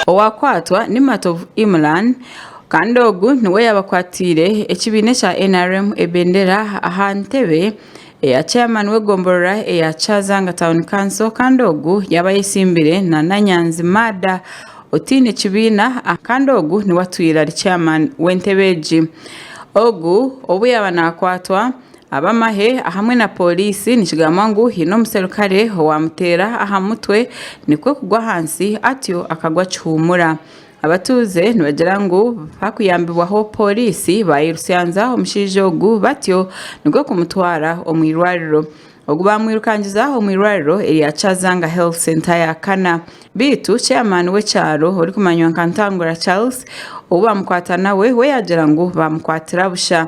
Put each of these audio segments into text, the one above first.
Owakwatwa ni Matovu Imran kandi ogu niwe yabakwatiire ekibiina ekya NRM ebendera aha ntebe eya chairman w'egomborora eya Kyazanga Town Council kandi ogu yaaba ayesimbire na Nanyanzi Maada otaine kibiina kandi ogu niwe atwire ari chairman w'entebe egi. Ogu obu yaaba nakwatwa ab'amahe hamwe na pooriisi nikigambwa ngu haine omuserukare owaamuteera aha mutwe nikwo kugwa ahansi atyo akagwa kihuumura. Abatuuze nibagira ngu bakuyambibwaho pooriisi baayirusyanza omushaija ogu batyo nikwo kumutwara omu irwariro. Ogu baamwirukangiza omu irwariro erya Kyazanga Health Centre ya kana. Beitu chairman w'ekyaro orikumanywa nka Ntangura Charles ou baamukwata nawe we yaagira ngu baamukwatira busha.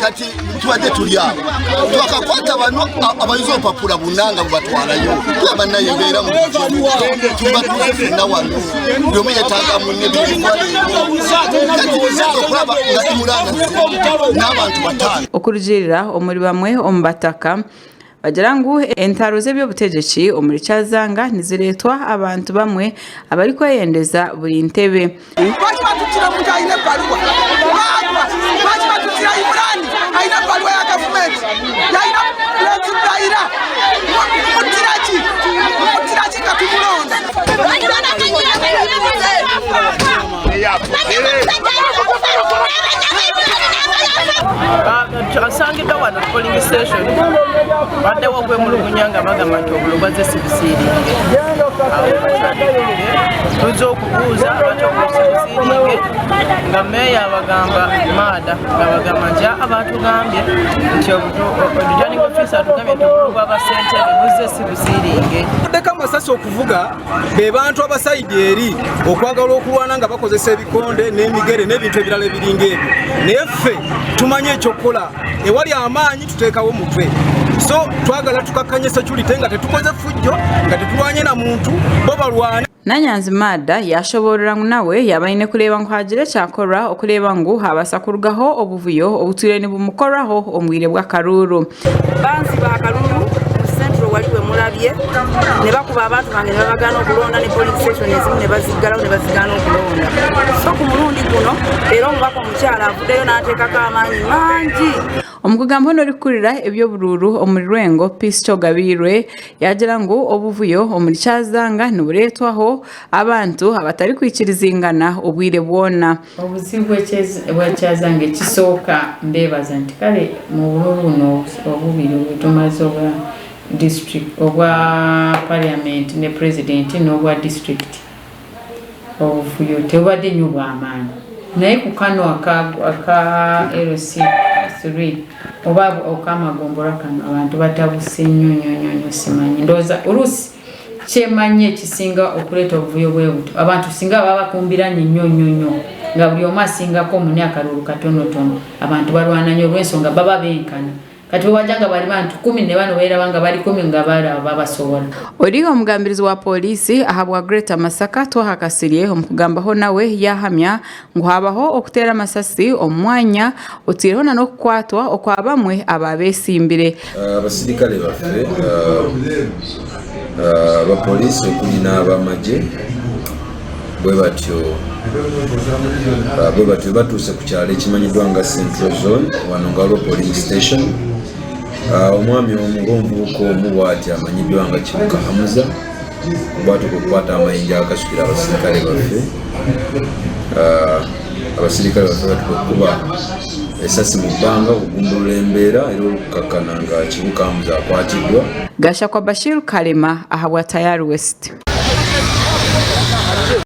Kati tubadde tuli awo twakakwata bano abayuza obupapula buna nga bubatwalayo tulaba naye embeera mubatuze fenna wano buli omu yetaaga munne kati nza okulaba nga imurana n'abantu bataano. Okurugiirira omuri bamwe omu bataka, bagira ngu entaro z'eby'obutegyeki omuri Kyazanga nizireetwa abantu bamwe abarikweyendeza buri ntebe. Lwaki batutira omuntu aine ebbaruwa? Baagwa. Lwaki batutira Imran aine ebbaruwa ya gavumenti? Yaina Pulezidayira. Mumutira ki? Mumutira ki nga tumulonda? Asangiddwa wano ku polling station baddewo okwemulugunya nga bagamba nti obululu bwazze si busiiringe awo tuzze okubuuza lwaki obululu si busiiringe nga meeya abagamba maada nga bagamba nti aa batugambye nti returning officer atugambye nti obululu bwa basentebe buzze si busiiringe. Abaddeko amasasi okuvuga be bantu abasayidi eri okwagala okulwana nga bakozesa ebikonde n'emigere n'ebintu ebirala ebiringa ebyo naye ffe tumanyi ekyokukola ewali amaanyi tuteekawo mutwe so twagala tukakkanye security nga tetukoze fujjo nga tetulwanye na muntu bo balwane. Nanyanzi Maada yaashoboorora ngu nawe yaaba aine kureeba ngu haagira ekyakorwa okureeba ngu haabaasa kurugaho obuvuyo obutwire nibumukorwaho omu bwire bw'akaruuru. Banziba akalulu mu Central wali wemulabye nebakuba abantu bange nebabagaana okulonda ne polling station ezimu nebaziggalawo nebazigaana okulonda so ku mulundi guno era omubaka omukyala avuddeyo n'ateekako amaanyi mangi. Omu kugambaho n'orikukurira eby'oburuuru omuri Lwengo, Peace Kyogabiirwe yaagira ngu obuvuyo omuri Kyazanga nibureetwaho abantu abatarikwikirizingana obwire bwona. Obuzibu bw'ekyazanga ekisooka mbeebaza nti kale mu bululu buno obubiri bwetumaze obwa district obwa parliament ne president n'obwa district obuvuyo tebubadde nnyo bw'amaanyi naye ku kano aka aka LC 3 oba ak'amagombolola kano abantu batabuse nnyo nnyo nnyo nnyo simanyi ndowooza oluusi kyemanyi ekisinga okuleeta obuvuyo bwe butyo abantu singa baba bakumbiranye nnyo nnyo nnyo nga buli omu asingako mune akalulu katonotono abantu balwana nnyo olw'ensonga baba benkana kati bwebajja nga bali bantu kumi ne bano beeraba nga bali kumi nga balaba babasobola. Ori omugambirizi wa Pooriisi ahabwa Greater Masaka, Twaha Kasirye omu kugambaho nawe yaahamya ngu haabaho okuteera amasasi omu mwanya oteireho na n'okukwatwa okwa bamwe abaabeesimbire. Abasirikale baffe aba poliisi okuli n'abamagye bwe batyo bwe batyo batuuse ku kyalo ekimanyiddwa nga Central Zone wano nga waliwo polling station omwami omu oba omuvubuka omu bwati amanyiddwa nga Kibuka Hamuza bwatuuka okukwata amayinja agasukira abasirikale baffe abasirikale baffe batuuka okukuba esasi mu bbanga okugumbulula embeera era okukakkana nga Kibuka Hamuza akwatiddwa. Gashakwa Bashir Kalema ahabwa Tayari West.